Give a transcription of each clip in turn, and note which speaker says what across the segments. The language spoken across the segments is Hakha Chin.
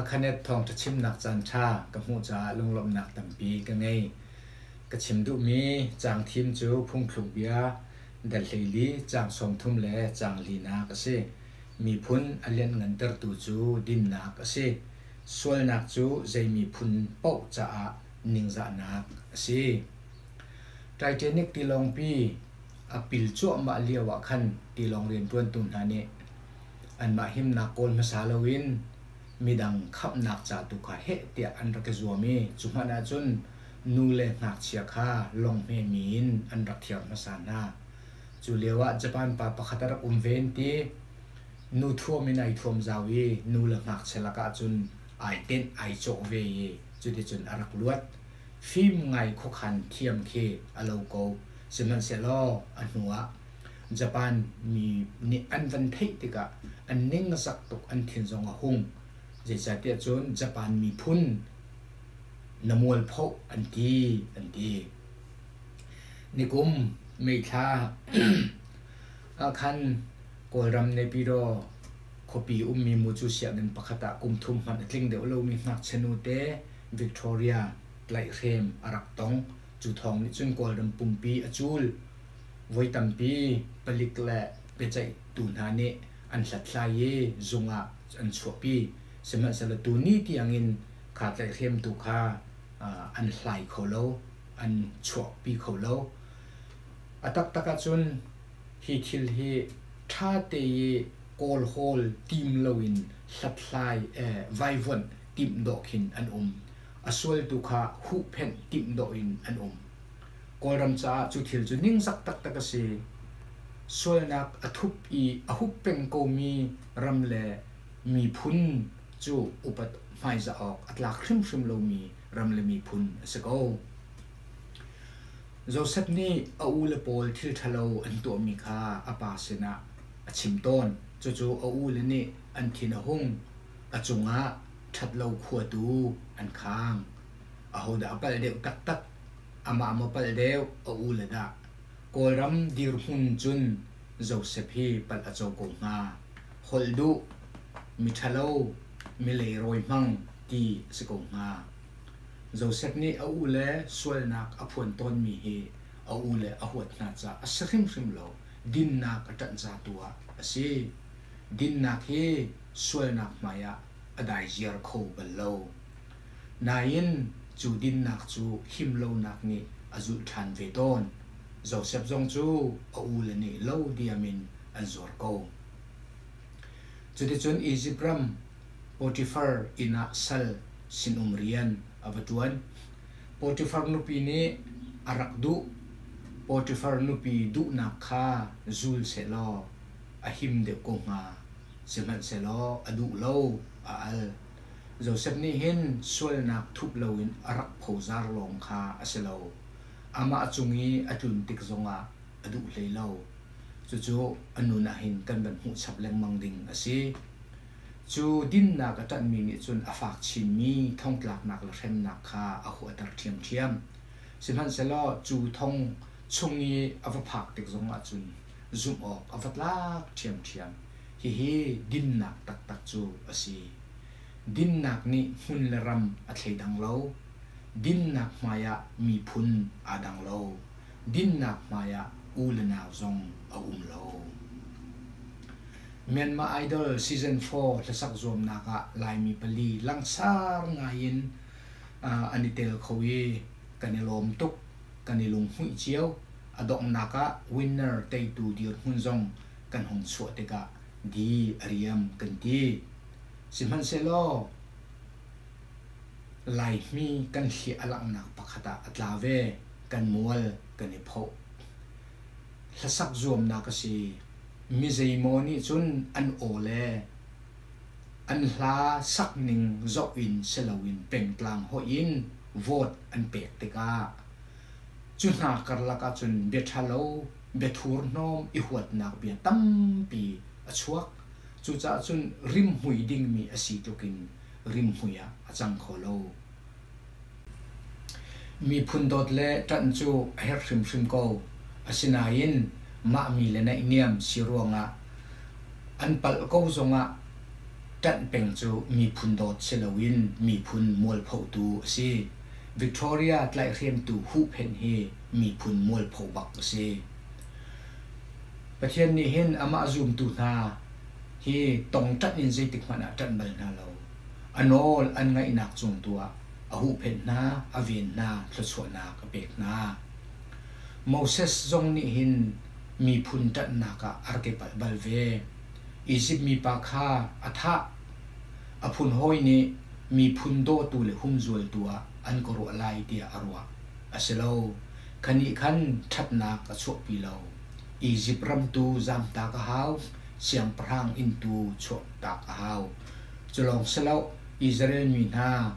Speaker 1: Hakhanet thawngṭha chimnak caanṭha ka hmuh caah lunglawmhnak tampi ka ngei. Ka chim duhmi caang thim cu phungthluk bia dal 14 caang 30 le caang linak a si. Miphun a lianhngantertu cu dinnak a si. Sualnak cu zei miphun paoh caah ningzahnak a si. Titanic tilawngpi a pil cuahmah lio ah khan tilawng rianṭuantu hna nih anmah himnak kawl hmasa loin midang khamhnak ca tu kha heh tiah an rak i zuam i cu hmanh ahcun nu le ngakchia kha lawng hmemi in an rak thiar hmasa hna. Cu lioah Japan pa pakhat a rak um ve an ti. Nu thuam in ai thuam zau i nu le ngakchia lakah cun ai tenh ai cawh ve i cuticun a rak luat. Fim ngai khuakhan thiam khi a lo ko. Sihmanhsehlaw a hnuah Japan mi nih an van theih tikah an ning a zak tuk, an thin zong a hung. Zeicahtiah cun Japan miphun na mualphoh an ti, an ti. Nikum May thla ah khan Kawlram Naypyidaw khuapi ummi mucu sianginn pakhat ah kum thum hmanh a tling deuh lomi ngakchia nute Victoria tlaihhrem a rak tong. Cu thawng nih cun Kawlram pumpi a cul. Voi tampi palik le biaceihtu hna nih an hlathlai i zung ah an chuahpi. Sihmanhsehlaw tuni tiangin kha tlaihhremtu kha an hlai kho lo, an chuahpi kho lo. A taktak ahcun hi thil hi ṭha te i kawlhawl tim loin hlathlai vaivuanh timh dawh khin an um. A sualtu kha huhphenh timh dawh in an um. Kawlram caah cu thil cu ningzak taktak a si. Sualnak a thup i a hup peng komi ram le miphun cu upat hmaizah awk a tlak hrimhrim lomi ram le miphun a si ko. Josef nih a ule pawl thil ṭhalo an tuahmi kha a pa sinah a chim tawn. Cucu a ule nih an thin a hung, a cungah ṭhatlo khua tu an khang. Ahodah a palh deuh taktak? Amah maw palh deuh, a ule dah? Kawlram dirhmun cun Josef hi palh a co ko hnga. Holh duh, miṭhalo, mi leirawi hmang ti a si ko hnga. Josef nih a ule sualnak a phuan tawnmi hi a ule a huat hna caah a si hrimhrim lo, dinnak a ṭanh ca tu ah a si. Dinnak hi sualnak hmaiah a daiziar kho bal lo. Nain cu dinnak cu himlonak nih a zulh ṭhan ve tawn. Josef zong cu a ule nih lo diam in an zuar ko. Cuticun Izipt ram Potifar inn ah sal sinum rian a va ṭuan. Potifar nupi nih a rak duh. Potifar nupi duhnak kha zul sehlaw a him deuh ko hnga. Sihmanhsehlaw a duh lo, a al. Josef nih hin sualnak thup loin a rak phozar lawng kha a si lo. Amah cung i a tlun tik zongah a duh hlei lo. Cucu a nun ah hin kan van hmuh chap lengmang ding a si. Cu dinnak a ṭanhmi nih cun a fak chinmi thongtlaknak le hremnak kha a huahter ṭhiamṭhiam. Sihmanhsehlaw cu thong chung i a va phak tik zongah cun zumh awk a va tlak ṭhiamṭhiam. Hihi dinnak taktak cu a si. Dinnak nih hmun le ram a thleidang lo. Dinnak hmaiah miphun aa dang lo. Dinnak hmaiah u le nau zong a um lo. Myanmar Idol Season 4 hlasak zuamnak ah Laimi pali langsar ngaiin an i tel kho i kan i lawm tuk, kan i lunghmuih cio. A donghnak ah winner teitu dirhmun zong kan hung chuah tikah di a riam kan ti. Sihmanhsehlaw Laihmi kan hliah a langhnak pakhat ah a tla ve, kan mual kan i phoh. Hlasak zuamnak a si. Mi zeimaw nih cun an aw le an hla sakning zoh in si loin pengtlang hoih in vote an pek tikah Cu hna karlak ahcun bia ṭhalo, bia thurhnawm i huatnak bia tampi a chuak. Cucaah cun rimhmui dingmi a si tlukin rimhmui ah a cang kho lo. Miphun dawt le ṭanh cu a herh hrimhrim ko. Asinain mah mi le naihniam si ruangah an palh ko zongah. Ṭanh peng cu miphun dawt si loin miphun mualphotu a si. Victoria tlaihhremtu huhphenh hi miphun mualpho bak a si. Pathian nih hin amah zumtu hna hi tong ṭanh in zeitik hmanh ah ṭanh bal hna lo. A nawl an ngaihnak cung tu ah a huhphenh hna, a ven hna, thluachuahnak a pek hna. Moses zong nih hin miphun ṭanhnak ah a rak i palh bal ve. Izipt mipa kha a thah. A phun hawi nih miphun dawtu le humzualtu ah an ka ruah lai tiah a ruah. A si lo. Kha nih khan ṭhatnak a chuahpi lo. Izipt ram tu zamtak a hau, siangpahrang inn tu chuahtak a hau. Cu lawng si lo, Israel mi hna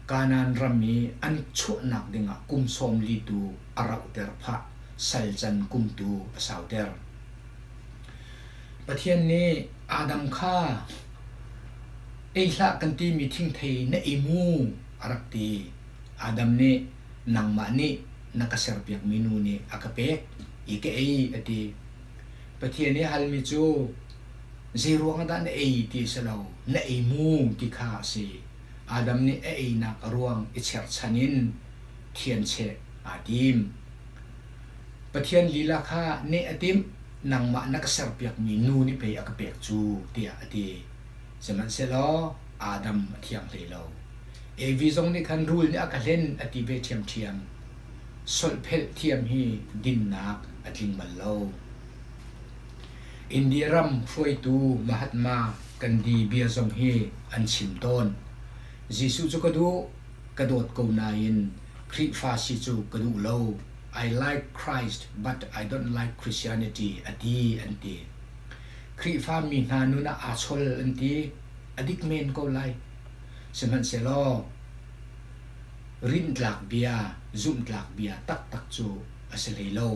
Speaker 1: Kanaan ram i an chuahnak dingah kum 40 tu a rauhter phah, sal can kum tu a sauter. Pathian nih Adam kha ei hlah kan timi thingthei na ei mu a rak ti. Adam nih nangmah nih na ka serpiakmi nu nih a ka pek i ka ei a ti. Pathian i a halmi cu zeiruang ah dah na ei ti a si lo, na ei mu ti kha a si. Adam nih a einak a ruang i cherhchan in thiancheh aa tim. Pathian lila kha neh a timh, nangmah na ka serpiakmi nu nih pei a ka pek cu tiah a ti. Sihmanhsehlaw Adam a thiang hlei lo. Evi zong nih khan rul nih a ka hlen a ti ve ṭhiamṭhiam. Solhphelh thiam hi dinnak a tling bal lo. India ram hruaitu Mahatma Gandhi bia zong hi an chim tawn. Jesuh cu ka duh, ka dawt ko nain Khrihfa si cu ka duh lo. I like Christ but I don't like Christianity a ti an ti. Khrihfa mi hna nun ah aa chol an ti. A dik men ko lai. Sihmanhsehlaw rinhtlak bia, zumhtlak bia taktak cu a si hlei lo.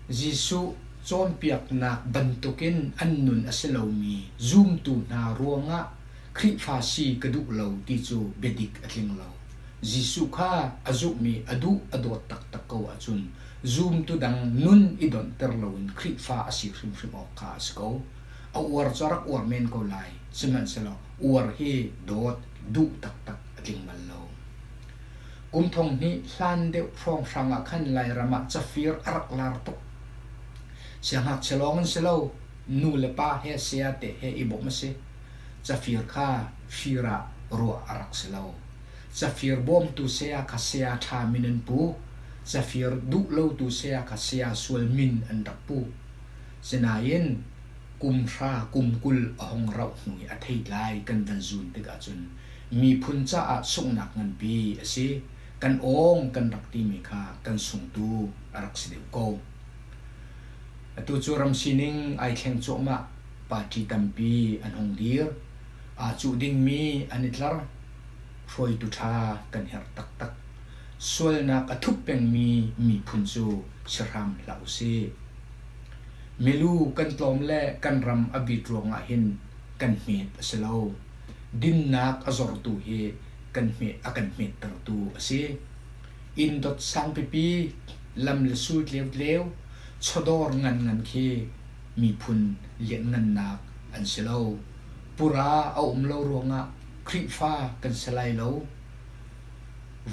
Speaker 1: Jesuh cawnpiaknak bantukin an nun a si lomi zumtu hna ruangah Khrihfa si ka duh lo ti cu biadik a tling lo. Jesuh kha a zumh i a duh a dawt taktak ko ahcun zumtu dang nun i donhter loin Khrihfa a si hrimhrim awk kha a si ko. A uar cu a rak uar men ko lai, sihmanhsehlaw uar hi dawt duh taktak a tling bal lo. Kum thong hnih hlan deuh hrawnghrang ah khan Lairam ah cafir a rak lar tuk. Siangngakchia lawng an si lo, nu le pa he saya te he i bawmh a si. Cafir kha fir ah ruah a rak si lo. Cafir bawmtu saya kha saya ṭha min an pu. Cafir duh lotu saya kha saya sual min an rak pu. Sinain kum hra kum 20 a hong rauh hnu i a theitlai kan van zun tik ahcun miphun caah sunghnak nganpi a si. Kan awng kan rak timi kha kan sungtu a rak si deuh ko. Atu cu ram sining ai thleng cuahmah. Party tampi an hung dir. Aa cuh dingmi an i tlar. Hruaitu ṭha kan herh taktak. Sualnak a thup pengmi miphun cu si hram hlah usih. Milu kan tlawm le kan ram a bit ruangah hin kan hmet a si lo. Dinnak a zortu hi kan hmet a kan hmettertu a si. Inn dot sang pipi, lam le sul tleutleu, chawdawr nganngan khi miphun lianhngannak an si lo. Pura a um lo ruangah Khrihfa kan si lai lo.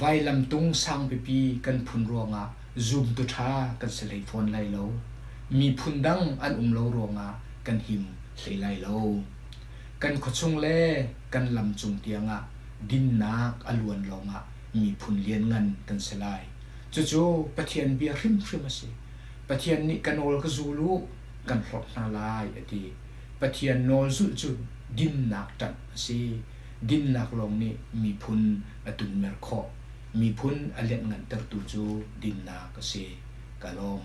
Speaker 1: Vailamtung sangpipi kan phun ruangah zumtu ṭha kan si hlei fawn lai lo. Miphun dang an um lo ruangah kan him hlei lai lo. Kan khuachung le kan lam cung tiangah dinnak a luan lawngah miphun lianngan kan si lai. Cucu Pathian bia hrimhrim a si. Pathian nih ka nawl ka zul u, kan hlorh hna lai a ti. Pathian nawl zulh cu dinnak ṭanh a si. Dinnak lawng nih miphun a tunmer khawh. Miphun a lianhngantertu cu dinnak a si. Ka lawm.